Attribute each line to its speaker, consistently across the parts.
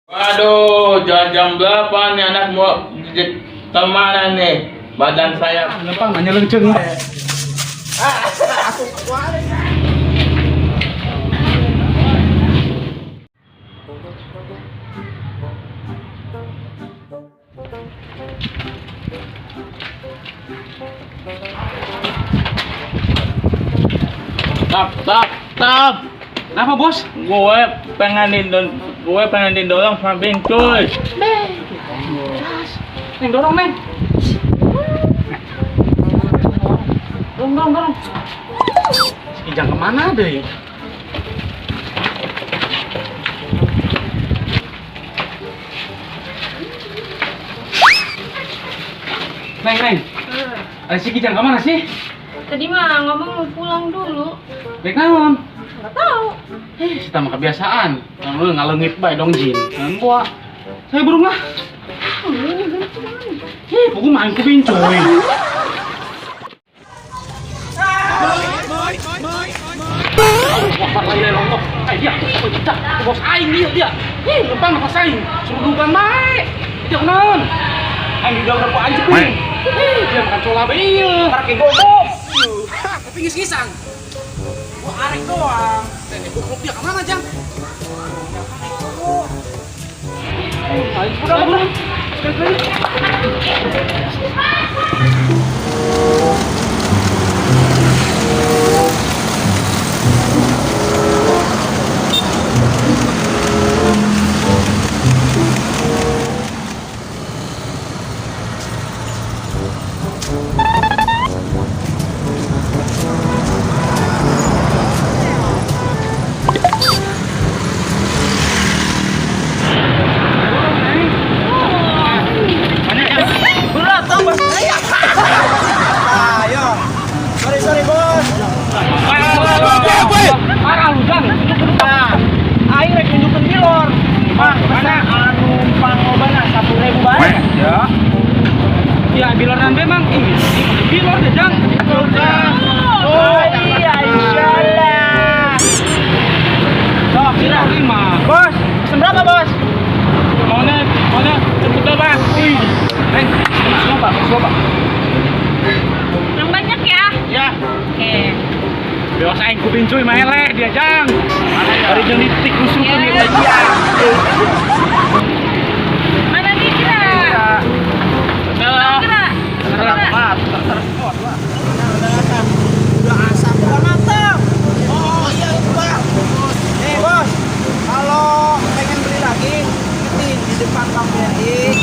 Speaker 1: Waduh, jam berapa nih anak mau kemana nih? Badan saya
Speaker 2: Lempang nanya lenceng.
Speaker 1: Stop, stop, stop.
Speaker 2: Kenapa bos?
Speaker 1: Gue pengen didorong sama Bincuy.
Speaker 2: Neng dorong neng. Dorong dorong dorong. Si Kijang kemana deh? Neng neng. Ada si Kijang kemana sih?
Speaker 3: Tadi mah ngomong mau pulang dulu.
Speaker 2: Baik naon?
Speaker 3: Nggak tahu.
Speaker 2: Kita mah kebiasaan. Lu ngalengit bae dong jin. Gua. Saya burung lah.
Speaker 3: Ini bentar.
Speaker 2: Ih, buku main ku bincuy. Wah, lain rontok. Eh, dia, oh, cicak, bos aing dia, dia. Ih, lempang bos aing. Suruh dugan bae. Dia kunaon? Aing di dalam aing cepung. Ih, dia makan cola bae ieu.
Speaker 4: Pakai gobok.
Speaker 2: Tapi ngis-ngisang. Gua arek doang. Dan goblok dia kemana, Jang? Ayo, udah, udah. Sekali-sekali.
Speaker 4: Berat tau bos. Ayo. Sorry sorry bos.
Speaker 2: Parah lu, Jang.
Speaker 4: Nah, aing rek nunjukeun bilor. Mah, mana anu pangobana 10.000 bae.
Speaker 2: Ya. Ya, bilor nanti emang ini bilor deh, Jang.
Speaker 4: Oh iya, insyaallah.
Speaker 2: Sok, sila lima.
Speaker 4: Bos, pesen berapa bos?
Speaker 1: Maunya, maunya cepet dong, Bang.
Speaker 2: Neng, semua Pak, semua Pak.
Speaker 3: Yang banyak ya.
Speaker 2: Ya,
Speaker 3: Oke.
Speaker 2: biasa aing ku bincuy mah eleh dia, Jang. Bari jeung ditikusukkeun
Speaker 3: Ya.
Speaker 2: gitu dia.
Speaker 3: Mana nih kira?
Speaker 1: Salah.
Speaker 3: Kira. Kira.
Speaker 4: Udah asam, udah matang. Oh iya itu bang. Nih bos, kalau pengen beli lagi, ikutin di depan Bank BRI.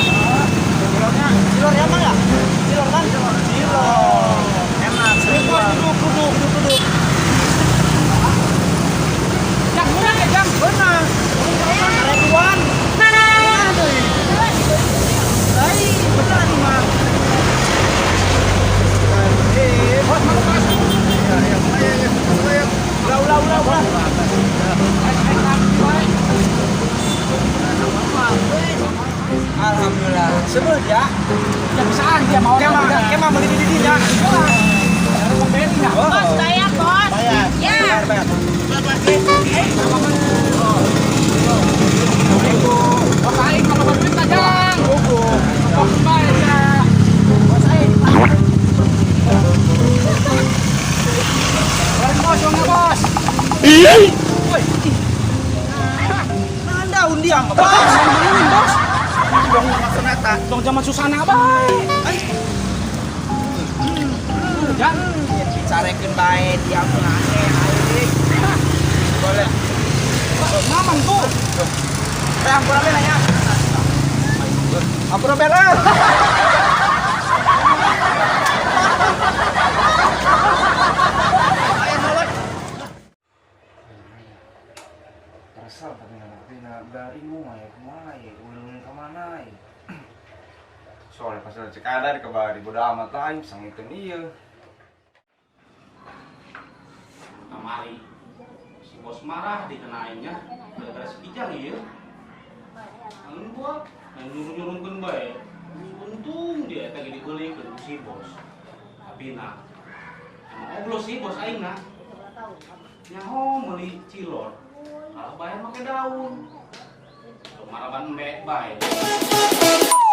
Speaker 4: Cilornya, cilor ya emang ya? Cilor kan? Cilor. Enak. Sering bos, duduk, duduk, duduk, duduk.
Speaker 2: Jang, murah ya, Jang.
Speaker 4: Benar. Ribuan. Nah, tuh. Lain, benar nih mah. Eh, bos, mau masuk. Ulah, ulah, ulah, ulah. Alhamdulillah. Sebel ya.
Speaker 2: Ya bisaan dia mau.
Speaker 4: Kemah, kemah beli di dinya.
Speaker 3: Bos, bayar, bos.
Speaker 4: Bayar.
Speaker 3: Ya.
Speaker 4: Bayar, bayar.
Speaker 2: Bos aing kalau duit mah, Jang. Bos bae ya.
Speaker 4: Bos aing.
Speaker 2: Bos, bos, uangnya, bos.
Speaker 4: Woi. Nah, daun dia nggak bos.
Speaker 2: Beliin, bos.
Speaker 4: Dong maksudnya
Speaker 2: Dong zaman Susana bae. Jang.
Speaker 4: Dicarekeun bae dia mah aneh aing. Boleh.
Speaker 2: Mamang tuh.
Speaker 4: Eh, ampura bela ya. Ampura bela. Ayo mulut.
Speaker 5: Resah tapi nggak ngerti nah bingung ya kemana ya ulung kemana ya. Soalnya pas udah cek ada di kebari bodo amat lah aing sangiteun ieu.
Speaker 2: Kamari si bos marah dikenainnya gara-gara si Kijang ya. Anu gua yang nyuruh-nyuruhkeun bae. Untung dia eta ge dibeulikeun ku si bos. Tapi nah, emang oblos sih bos aing nah. Nyaho meuli cilor, kalah bayar make daun. Maraban embe bae.